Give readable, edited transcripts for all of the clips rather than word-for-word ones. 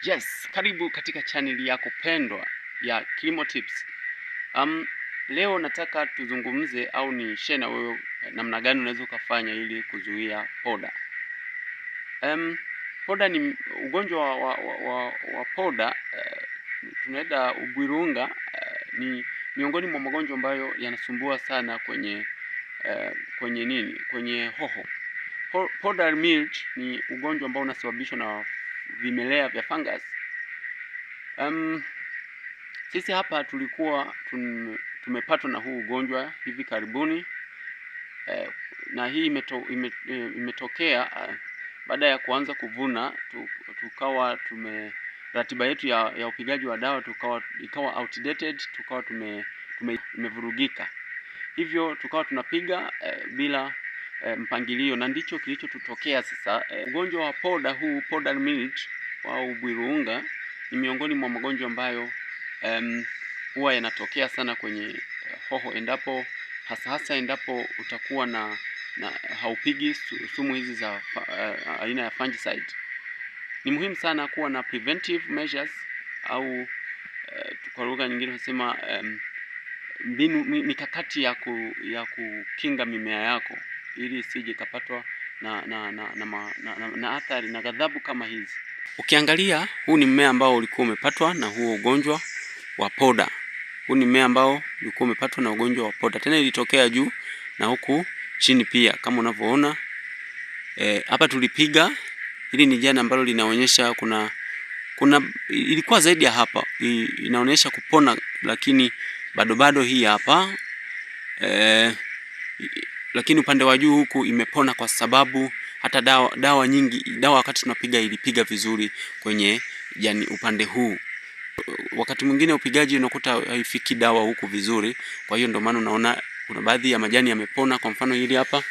Yes, karibu katika chaneli yako pendwa ya Kilimo Tips. Leo nataka tuzungumze au ni share na wewe namna gani unaweza ukafanya ili kuzuia poda. Poda ni ugonjwa wa poda, tunaita ubwirunga, ni miongoni mwa magonjwa ambayo yanasumbua sana kwenye nini? Kwenye hoho. Powdery mildew ni ugonjwa ambao unasababishwa na vimelea vya fungus. Sisi hapa tulikuwa tumepatwa na huu ugonjwa hivi karibuni, na hii imetokea baada ya kuanza kuvuna, tukawa tume ratiba yetu ya upigaji wa dawa ikawa outdated, tukawa tumevurugika. Hivyo tukawa tunapiga bila mpangilio, na ndicho kilichotutokea sasa. Ugonjwa wa poda huu, powdery mildew au bwirunga, ni miongoni mwa magonjwa ambayo huwa yanatokea sana kwenye hoho, endapo hasa hasa endapo utakuwa na haupigi sumu hizi za aina ya fungicide. Ni muhimu sana kuwa na preventive measures au kwa lugha nyingine tunasema mbinu mikakati ya kukinga mimea yako ili isije ikapatwa na athari na ghadhabu kama hizi. Ukiangalia huu ni mmea ambao ulikuwa umepatwa na huo ugonjwa wa poda. Huu ni mmea ambao ulikuwa umepatwa na ugonjwa wa poda, tena ilitokea juu na huku chini pia kama unavyoona. Hapa tulipiga, hili ni jani ambalo linaonyesha kuna ilikuwa zaidi ya hapa, inaonyesha kupona, lakini bado hii hapa, lakini upande wa juu huku imepona kwa sababu hata dawa nyingi, dawa wakati tunapiga ilipiga vizuri kwenye jani upande huu. Wakati mwingine upigaji unakuta haifiki dawa huku vizuri, kwa hiyo ndio maana unaona kuna baadhi ya majani yamepona. Kwa mfano hili hapa,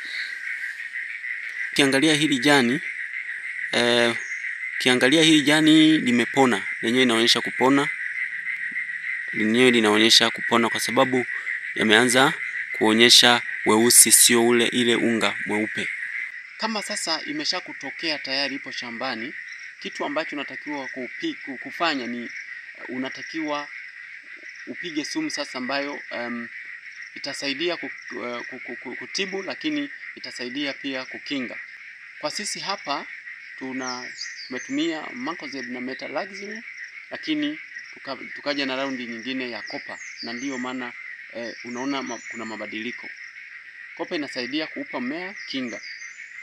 ukiangalia hili jani, ukiangalia hili jani limepona, lenyewe inaonyesha kupona, lenyewe linaonyesha kupona kwa sababu yameanza kuonyesha weusi, sio ule ile unga mweupe. Kama sasa imeshakutokea tayari ipo shambani, kitu ambacho unatakiwa kufanya ni unatakiwa upige sumu sasa ambayo itasaidia kutibu, lakini itasaidia pia kukinga. Kwa sisi hapa tumetumia Mancozeb na Metalaxyl, lakini tukaja na raundi nyingine ya kopa, na ndiyo maana unaona kuna mabadiliko. Kopa inasaidia kuupa mmea kinga.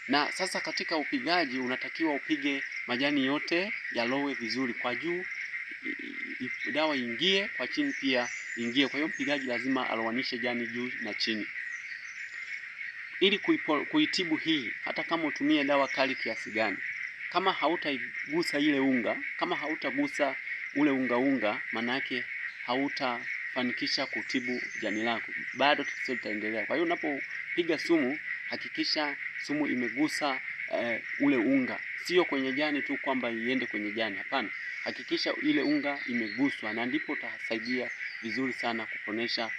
Na sasa katika upigaji unatakiwa upige majani yote yalowe vizuri, kwa juu dawa ingie, kwa chini pia ingie. Kwa hiyo mpigaji lazima alowanishe jani juu na chini ili kuitibu hii. Hata kama utumie dawa kali kiasi gani, kama hautaigusa ile unga, kama hautagusa ule unga unga, maana yake hautafanikisha kutibu jani lako, bado tatizo litaendelea. Kwa hiyo unapopiga sumu hakikisha sumu imegusa ule unga, sio kwenye jani tu kwamba iende kwenye jani. Hapana, hakikisha ile unga imeguswa, na ndipo utasaidia vizuri sana kuponesha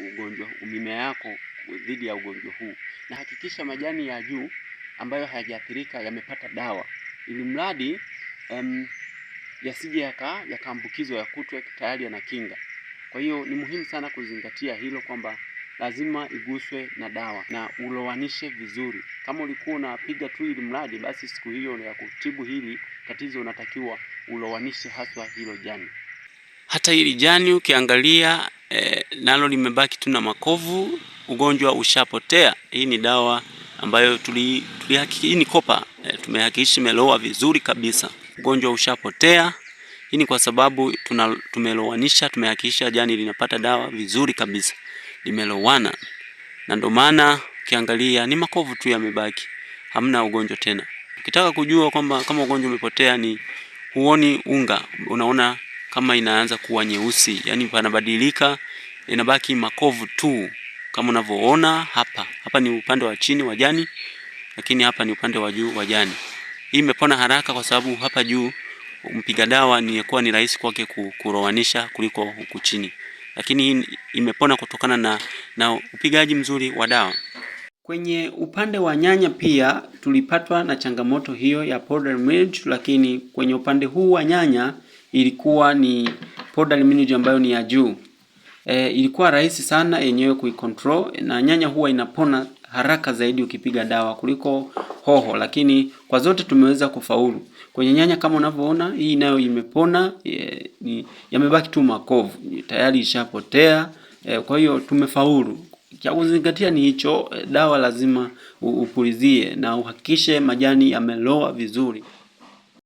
ugonjwa mimea yako dhidi ya ugonjwa huu. Na hakikisha majani ya juu ambayo hayajaathirika yamepata dawa, ili mradi yasije yakaambukizwa yakutwe tayari yana kinga. Kwa hiyo ni muhimu sana kuzingatia hilo kwamba lazima iguswe na dawa na ulowanishe vizuri. Kama ulikuwa unapiga tu ili mradi, basi siku hiyo ya kutibu hili tatizo unatakiwa ulowanishe haswa hilo jani. Hata hili jani ukiangalia, nalo limebaki tu na makovu, ugonjwa ushapotea. Hii ni dawa ambayo tulihakiki, hii ni kopa, tumehakikisha imelowa vizuri kabisa, ugonjwa ushapotea. Hii ni kwa sababu tumelowanisha, tumehakikisha jani linapata dawa vizuri kabisa, limelowana, na ndio maana ukiangalia ni makovu tu yamebaki, hamna ugonjwa tena. Ukitaka kujua kwamba kama ugonjwa umepotea ni huoni unga, unaona kama inaanza kuwa nyeusi, yani panabadilika, inabaki makovu tu kama unavyoona hapa. Hapa ni upande wa chini wa jani, lakini hapa ni upande wa juu wa jani. Hii imepona haraka kwa sababu hapa juu mpiga dawa ni kuwa ni rahisi kwake kurowanisha kuliko huku chini, lakini hii imepona kutokana na upigaji mzuri wa dawa. Kwenye upande wa nyanya pia tulipatwa na changamoto hiyo ya powdery mildew, lakini kwenye upande huu wa nyanya ilikuwa ni powdery mildew ambayo ni ya juu. Ilikuwa rahisi sana yenyewe kuicontrol, na nyanya huwa inapona haraka zaidi ukipiga dawa kuliko hoho, lakini kwa zote tumeweza kufaulu. Kwenye nyanya kama unavyoona, hii nayo imepona, yamebaki tu makovu, tayari ishapotea. Kwa hiyo tumefaulu. Cha kuzingatia ni hicho, dawa lazima upulizie na uhakikishe majani yameloa vizuri.